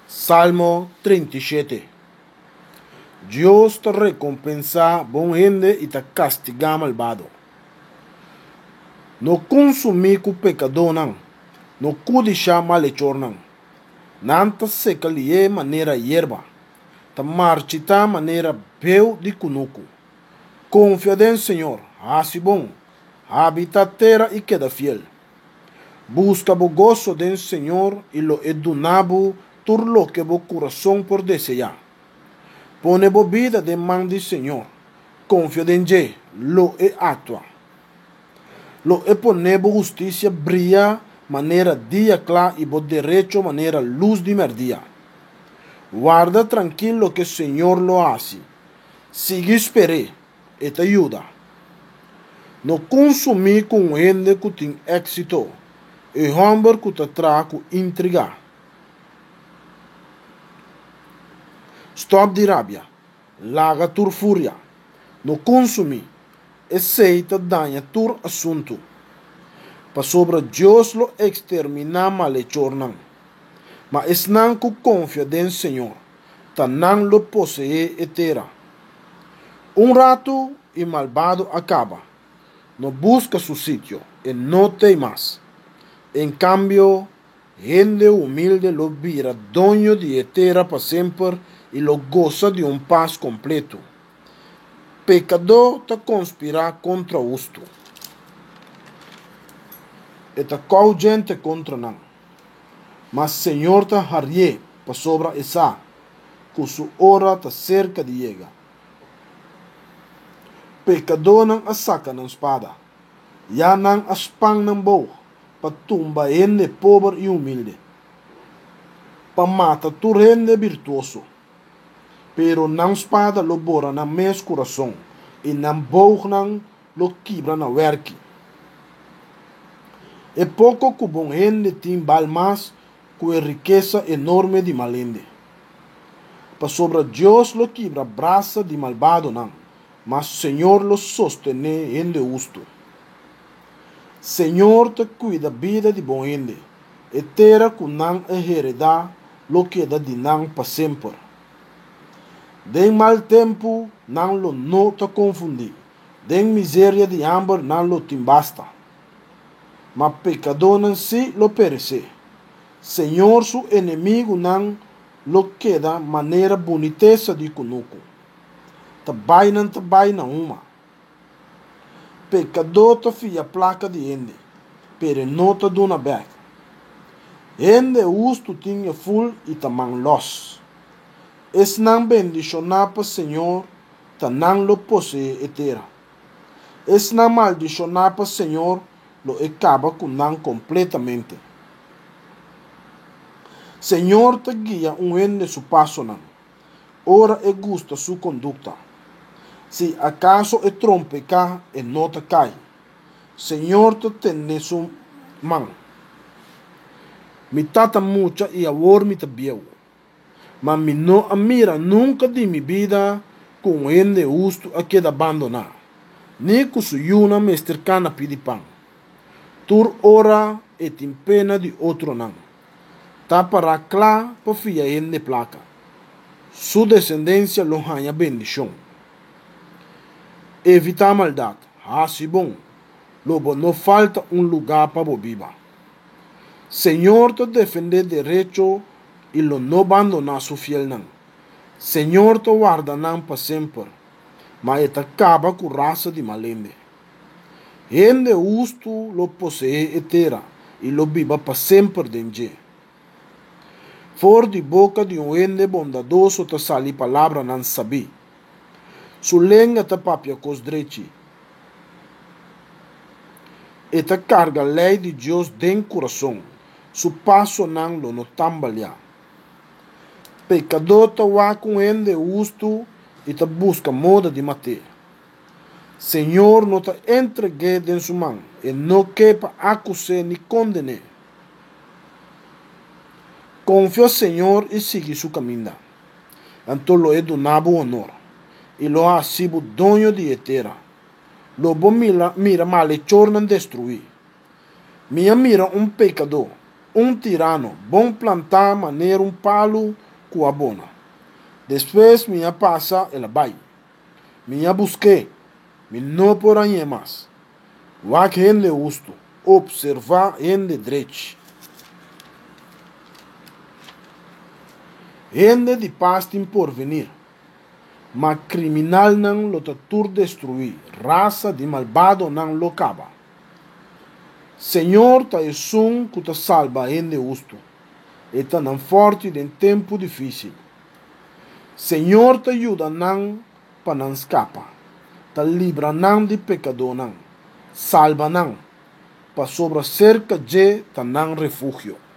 Salmo 37. Dios ta rekompensá bon hende i ta kastigá malbado. No konsumí ku pekadónan, no kudishá malechornan. Nan ta seka lihé manera yerba, ta marchitá manera beu di kunuku. Konfia den Señor, hasi bon, habitá tera i keda fiel. Buska bo goso den Señor i lo e duna bo tur loke bo kurason por deseá. Pone bo bida den man di Señor, konfia den dje, lo e aktua. Lo e pone bo hustisia bria manera dia kla i bo derecho manera lus di mèrdia. Warda trankil loke Señor lo hasi. Sigui sper'é, e ta yuda. No konsumí ku un hende ku tin éksito, e hòmber ku ta traha ku intriga. Stòp di rabia, laga tur furia. No konsumí, esei ta daña tur asuntu. Pasobra Dios lo eksterminá malechornan, ma esnan ku konfia den Señor, ta nan lo poseé e tera. Un ratu i malbado a kaba. No buska su sitio, e no t'ei mas. En kambio, hende humilde lo bira doño di e tera pa semper i lo gosa di un pas kompleto. Pekadó ta konspirá kontra hustu. E ta kou djente kontra nan. Ma Señor ta harié pasobra e sa ku su ora ta serka di yega. Pekadónan a saka nan spada, ya nan a span nan boog pa tumba hende pober i humilde, pa mata tur hende birtuoso. Pero nan spada lo bora nan mes kurason i nan boognan lo kibra na wèrki. E poko ku bon hende tin bal mas ku e rikesa enorme di mal hende. Pasobra Dios lo kibra brasa di malbadonan, ma Señor lo sostené hende hustu. Señor ta kuida bida di bon hende, e tera ku nan a heredá lo keda di nan pa semper. Den mal tempu nan lo no ta konfundí, den miseria di hamber nan lo tin basta. Ma pekadónan sí lo peresé. Señor su enemigunan lo keda manera bunitesa di kunuku. Ta bai nan ta bai na huma. Pekadó ta fia plaka di hende, pero e no ta duna bèk. Hende hustu tin e ful i ta man lòs. Esnan bendishoná pa Señor ta nan lo poseé e tera. Esnan maldishoná pa Señor lo e kaba ku nan kompletamente. Señor ta guia un hende su pasonan, ora e gusta su kondukta. Si akaso e trompeká, e no ta kai. Señor ta tene su man. Mi tata mucha i awor mi ta bieu. Ma mi no a mira nunka di mi bida ku un hende hustu a keda bandoná, ni ku su yunan mester kana pidi pan. Tur ora e tin pena di otronan. Ta pará kla pa fia hende plaka. Su desendensia lo haña bendishon. Evitá maldat, hasi bon, lo bo no falta un lugá pa bo biba. Señor ta defendé derecho i lo no bandoná su fielnan. Señor ta warda nan pa semper, ma e ta kaba ku rasa di mal hende. Hende hustu lo poseé e tera i lo biba pa semper den dje. For di boka di un hende bondadoso ta sali palabranan sabí. Su lenga ta papia kos drechi. E ta karga lei di Dios den kurason, su pasonan lo no tambaliá. Pekadó ta wak un hende hustu i ta buska moda di mat'é. Señor no ta entreg'é den su man, e no ke pa akus'é ni konden'é. Konfia Señor i sigui su kaminda, anto lo e duna bo honor i lo hasi bo doño di e tera. Lo bo mira malechornan destruí. Mi a mira un pekadó. Un tirano, bon plantá manera un palu ku a bona. Despues mi a pasa, el a bai. Mi a busk'é, mi no por a hañ'é mas. Wak hende hustu, opservá hende drechi. Hende di pas tin porvenir, ma kriminalnan lo ta tur destruí, rasa di malbadonan lo kaba. Señor ta esun ku ta salba hende hustu, e ta nan fòrti den tempu difísil. Señor ta yuda nan pa nan skapa, ta libra nan di pekadónan, salba nan, pasobra serka dje ta nan refugio.